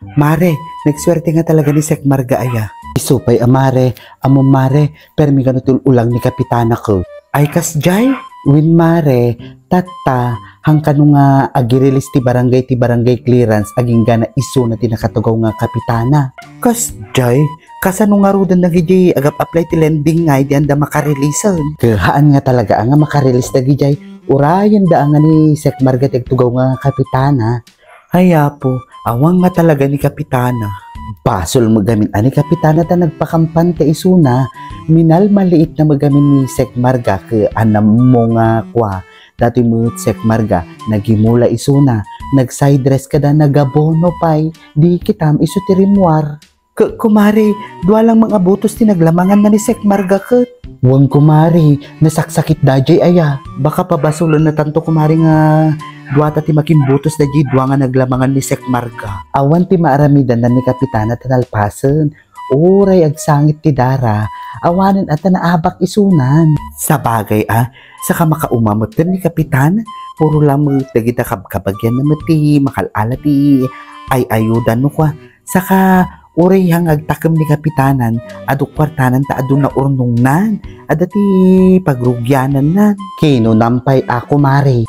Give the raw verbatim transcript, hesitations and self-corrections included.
Mare, nagsuerte nga talaga ni Sek Marga aya. Isu pay a mare, ammom mare, permi kano ti ul-ulang ni Kapitana ko. Ay kasjay? Wen mare, tatta, han kano nga agirilis ti barangay ti barangay clearance agingga na isuna ti nakatugaw nga kapitana. Kasjay? Kasano ngaruden dagiti agap-apply ti lending nga idi anda makareleasen? Ket haan nga talaga nga makarilis dagijay. Urayenda nga ni Sek Marga ti agtugaw nga kapitana. Ay apo, awan nga talaga ni kapitana. Basol met gamin a ni kapitana ta nagpakampan ta isuna, minalmaliit na met gamin ni Sek Marga ket anammo nga kua, datoy met Sek Marga, nagimula isuna, nag-side dress kada nagabono pay, di kitam isu ti rimmuar. Ke-, kumare, dua lang nga butos ti naglamanganna ni Sek Marga ket. Wen kumare, nasaksakit dayjay aya. Baka pabasolenna tanto kumare nga duata ti makimbutos dayjay dua nga naglamangan ni Sek Marga. Awan ti maaramidanna ni Kapitana ta nalpasen. Uray agsangit ti dara, awanen a ta naabak isunan. Sabagay a, saka makauma metten ni Kapitan, puro lamet dagita kabkabagianna met ti makal-ala ti ay-ayudan no kua. Saka, uray han agtakem ni Kapitanan, adu kuartanan ta adu naurnongnan, adda ti pagrugianannan. Kinunam pay a kumare,